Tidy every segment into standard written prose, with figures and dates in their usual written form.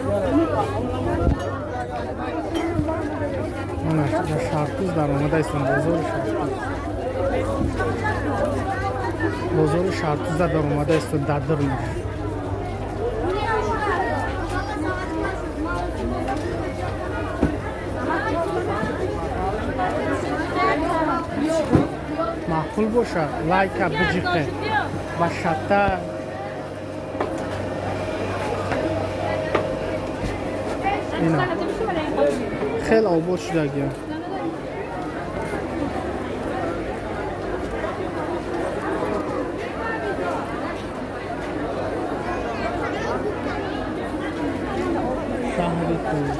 Дар Шаҳртуз даромада истем, бозори Шаҳртуз, бозори Шаҳртузда даромада истем, дадирмаш. Маъқул боша, лайка биҷиқе ба шатта. Ина хеле обод шудагиям. Шаҳри Туз,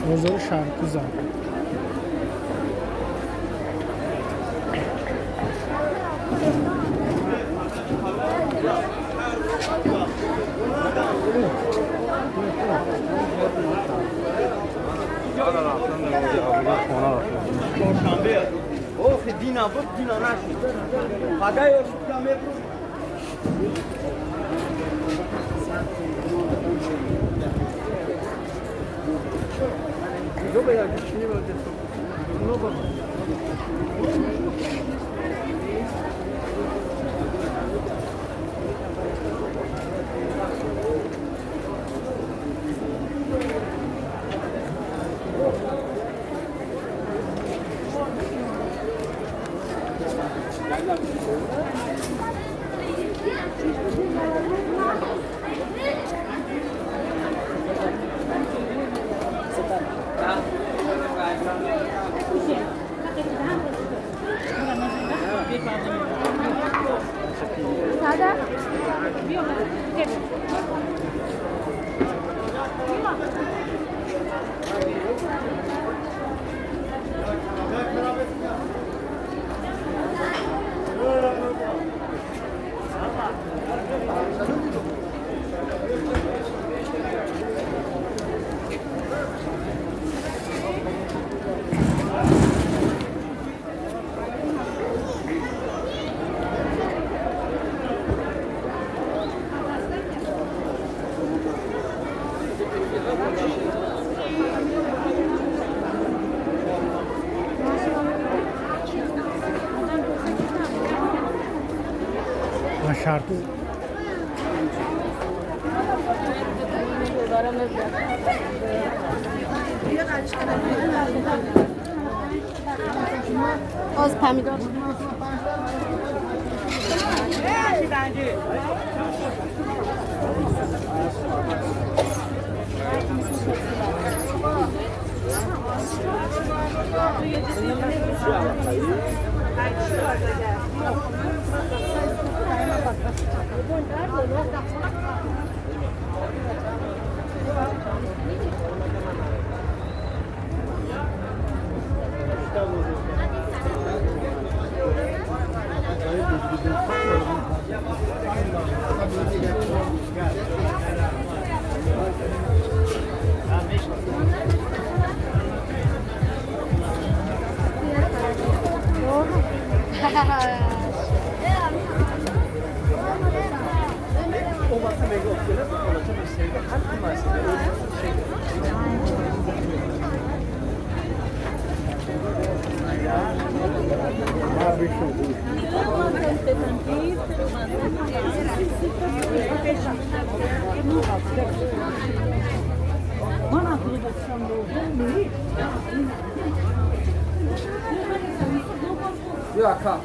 бозори Шаҳртуза. Дина буд, дина нашуд. Пагай рӯза мебуд. Шаҳртуз. Az pomidor.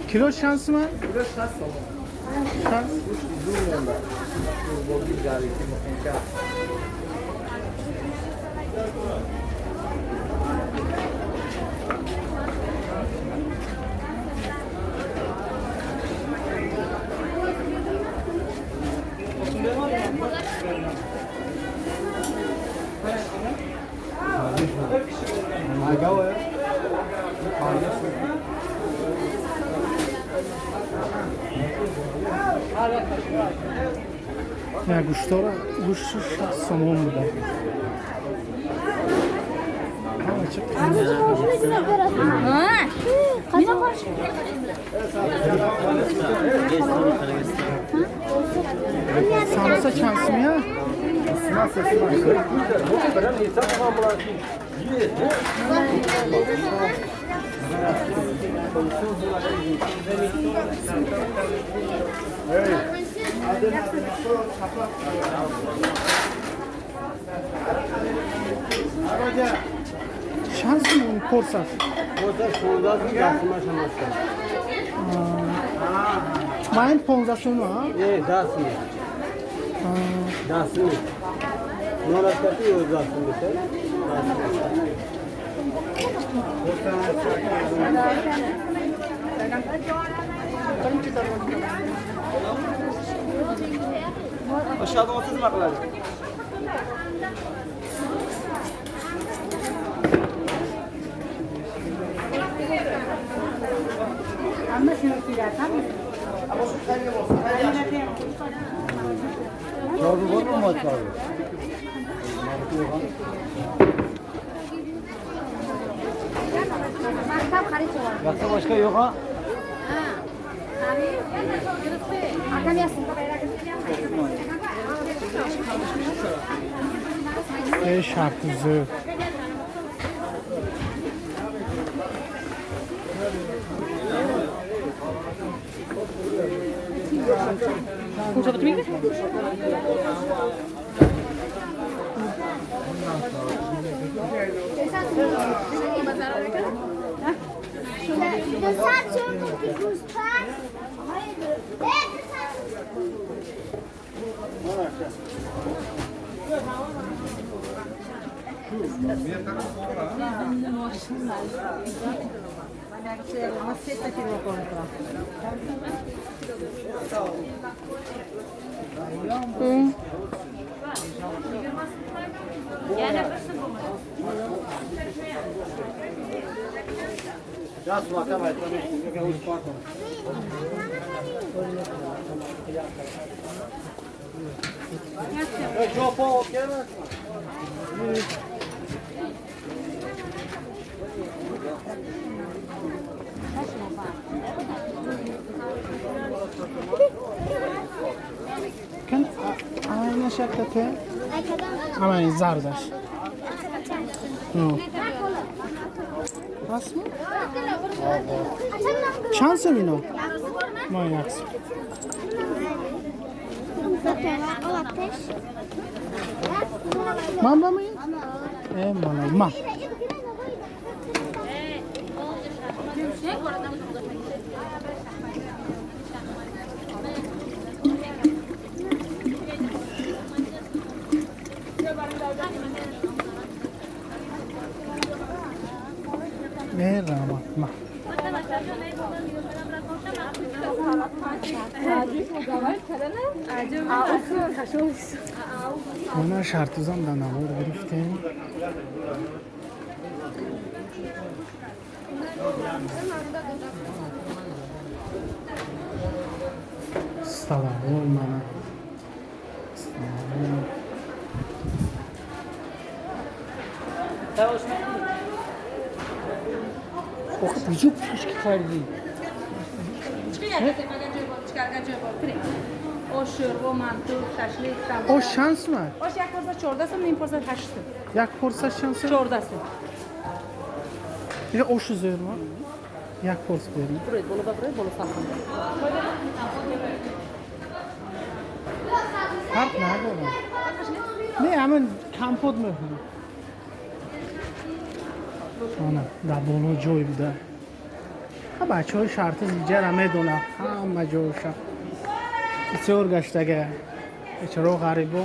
Кило чанд суман? Кило 60 сомон. 60? Гӯшти зур монда. Қурбоги гарити мухинча. Не, гӯштора, гӯшти 60 сомон буда. Самса чанд сумия? Чанд сум порсаш? Ман 15 сум, а? Не, 10 сум. 10 сум. Норастати 11 сум мешавад. Aşağıdan 30 nima qiladi? Yo'qsa boshqa yo'q ha? Ey шартузы. Кан айна шактате? Ама зардаш. Расми? Чанд сум ино? Ма як сум. Ман ба ми? Э, мана, ма. Раҳмат, ма. Мана шартузам дар навор гирифтем. Столовой мана. Столовой. Охе куҷо пушки кардӣ? Ош, шӯрбо, манту, шашлик, самбуса. Ош чанд сум аст? Ош як порса 14 сум, ним порса 8 сум. Як порса чанд сум? 14 сум. Ина ошу зӯрма? Як порса берем. Буред, боло буред, боло салқин. Фарқ надорад. Не, ҳамин компот мехӯрам. Ана, дар боло ҷой буда. Бачаҳои шартиз иҷара медонад ҳама ҷоша. Бисёр гаштага. Бечаро ғарибо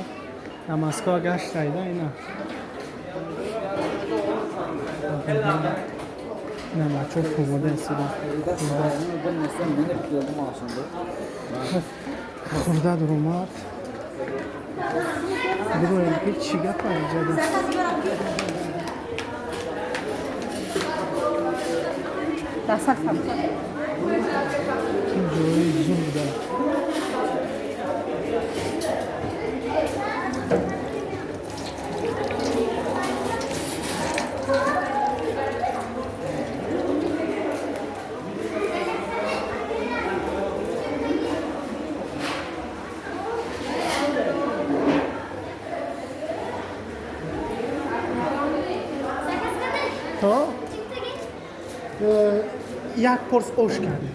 дар Москва гаштайда ина. Ина бачаҳо фувода истода. Хурда дуромад. Бироем ки чӣ гапа иҷада. Ҷои зур буда. То як порс ош кардем.